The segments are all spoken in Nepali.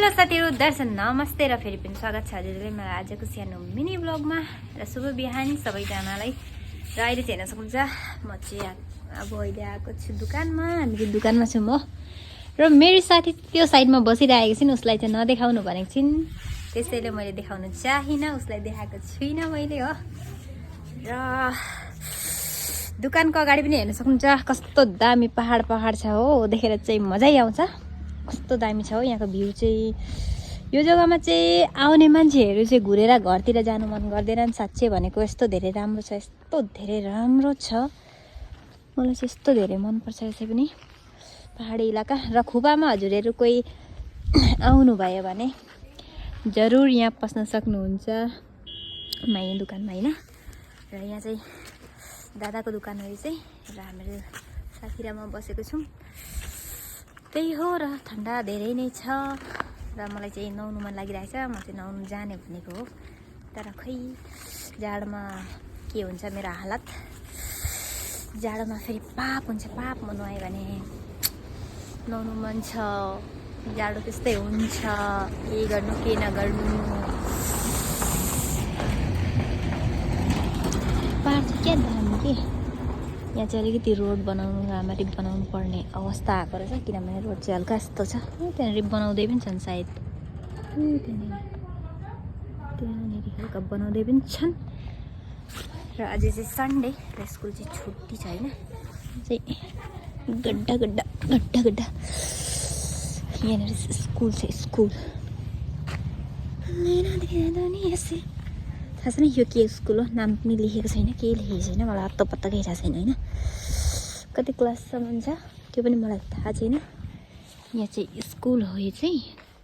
हेलो साथीहरु, दर्शन नमस्ते र फेरि पनि स्वागत छ हजुरले मेरो आजको सानो मिनी ब्लगमा र शुभ बिहान सबैजनालाई। र अहिले चाहिँ हेर्न सक्नुहुन्छ म चाहिँ अब अहिले आएको छु दुकानमा। हामी दुकानमा छौँ म र मेरो साथी त्यो साइडमा बसिरहेको छिन्, उसलाई चाहिँ नदेखाउनु भनेको छिन्, त्यसैले मैले देखाउन चाहिनँ, उसलाई देखाएको छुइनँ मैले हो। र दुकानको अगाडि पनि हेर्न सक्नुहुन्छ कस्तो दामी पहाड छ हो, देखेर चाहिँ मजै आउँछ। कस्तो दामी छ हो यहाँको भ्यू चाहिँ। यो जग्गामा चाहिँ आउने मान्छेहरू चाहिँ घुरेर घरतिर जानु मन गर्दैनन्। साँच्चै भनेको यस्तो धेरै राम्रो छ, यस्तो धेरै राम्रो छ, मलाई चाहिँ यस्तो धेरै मनपर्छ यसै पनि पहाडी इलाका। र खुबामा हजुरहरू कोही आउनुभयो भने जरुर यहाँ पस्न सक्नुहुन्छ माया दोकानमा होइन। र यहाँ चाहिँ दादाको दोकान हो चाहिँ, र हाम्रो साथी र म बसेको छौँ। त्यही हो, र ठन्डा धेरै नै छ र मलाई चाहिँ नुहाउनु मन लागिरहेछ। म चाहिँ नुहाउनु जाने भनेको हो, तर खै जाडोमा के हुन्छ मेरो हालत। जाडोमा फेरि पाप हुन्छ, पाप म नुहाएँ भने नुहाउनु मन छ। जाडो त्यस्तै हुन्छ, के गर्नु के नगर्नु। पाहाड चाहिँ क्या दामी के। यहाँ चाहिँ अलिकति रोड बनाउनु राम्ररी बनाउनु पर्ने अवस्था आएको रहेछ, किनभने रोड चाहिँ हल्का यस्तो छ। त्यहाँनिर बनाउँदै पनि छन् सायद, त्यहाँनिर हल्का बनाउँदै पनि छन्। र आज चाहिँ सन्डे र स्कुल चाहिँ छुट्टी छ होइन। चाहिँ गड्डा गड्डा गड्डा गड्डा यहाँनिर स्कुल छ, स्कुल थाहा छैन यो के स्कुल हो, नाम पनि लेखेको छैन, केही लेखेको छैन, मलाई हत्तो पत्तो केही थाहा छैन होइन। कति क्लाससम्म छ त्यो पनि मलाई थाहा छैन। यहाँ चाहिँ स्कुल हो यो चाहिँ,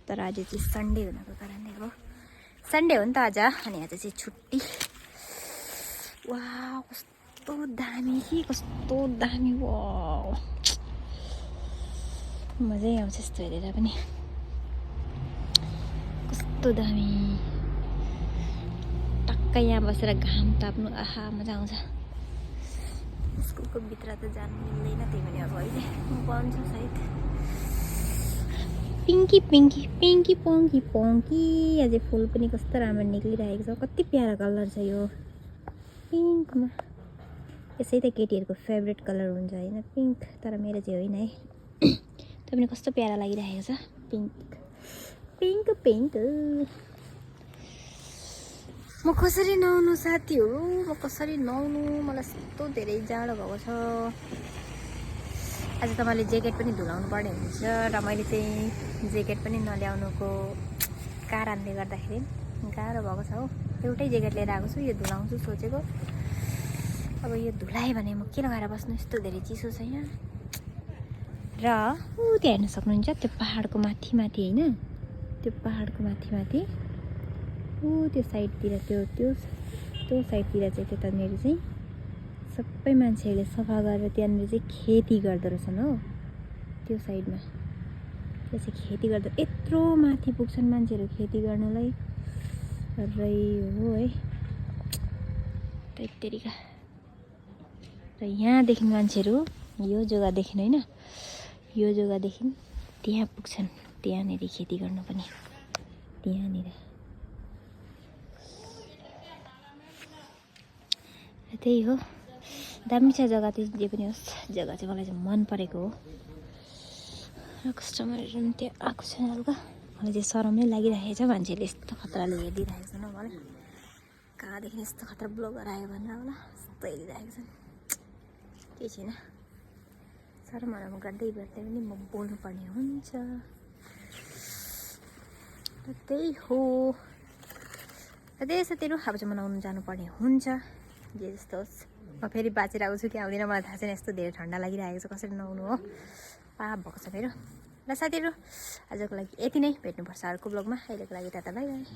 तर आज चाहिँ सन्डे हुनको कारणले हो, सन्डे हो नि त आज, अनि आज चाहिँ छुट्टी। वाह कस्तो दामी कि, कस्तो दामी, वाह मजै आउँछ यस्तो हेरेर पनि, कस्तो दामी। टक्कै यहाँ बसेर घाम ताप्नु आहा मजा आउँछ। स्कुलको भित्र त जानु मिल्दैन, त्यही पनि अब अहिले बन्द छ सायद। पिङ्की पिङ्की पिङ्की पङ्की पङ्की, अझै फुल पनि कस्तो राम्रो निक्लिरहेको छ, कति प्यारा कलर छ यो पिङ्कमा। यसै त केटीहरूको फेभरेट कलर हुन्छ होइन पिङ्क, तर मेरो चाहिँ होइन है। त्यो पनि कस्तो प्यारा लागिरहेको छ पिङ्क पिङ्क पिङ्क। म कसरी नुहाउनु साथीहरू, म कसरी नुहाउनु, मलाई यस्तो धेरै जाडो भएको छ। आज त मैले ज्याकेट पनि धुलाउनु पर्ने हुन्छ, र मैले चाहिँ ज्याकेट पनि नल्याउनुको कारणले गर्दाखेरि गाह्रो भएको छ हो। एउटै ज्याकेट लिएर आएको छु, यो धुलाउँछु सोचेको। अब यो धुलाएँ भने म के लगाएर बस्नु, यस्तो धेरै चिसो छैन। र त्यहाँ हेर्न सक्नुहुन्छ त्यो पहाडको माथि माथि होइन, त्यो पहाडको माथि माथि त्यो साइडतिर त्यो साइडतिर चाहिँ त्यतानिर चाहिँ सबै मान्छेहरूले सफा गरेर त्यहाँनिर चाहिँ खेती गर्दो रहेछन् हो। त्यो साइडमा त्यो चाहिँ खेती गर्दा यत्रो माथि पुग्छन् मान्छेहरू खेती गर्नलाई हो है त्यतिका। र यहाँदेखि मान्छेहरू यो जग्गादेखि होइन, यो जग्गादेखि त्यहाँ पुग्छन्, त्यहाँनिर खेती गर्नु पनि त्यहाँनिर। त्यही हो, दामी छ जग्गा चाहिँ, जे पनि होस् जग्गा चाहिँ मलाई चाहिँ मन परेको हो। र कस्टमरहरू पनि त्यहाँ आएको छ हल्का, मलाई चाहिँ सरमै लागिरहेको छ, मान्छेले यस्तो खतराले हेरिदिइरहेको छन् मलाई, कहाँदेखि यस्तो खतरा ब्लगर आयो भनेर होला यस्तो हेरिरहेको छन्। केही छैन, सरमरम गर्दै पनि म बोल्नुपर्ने हुन्छ। र त्यही हो, र त्यही साथीहरू अब चाहिँ मनाउनु जानुपर्ने हुन्छ। जे जस्तो होस्, म फेरि बाँचेर आउँछु कि आउँदिनँ मलाई थाहा छैन, यस्तो धेरै ठन्डा लागिरहेको छ, कसरी नुहाउनु हो, पाप भएको छ मेरो। र साथीहरू आजको लागि यति नै, भेट्नुपर्छ अर्को ब्लगमा, अहिलेको लागि टाटा बाई बाई।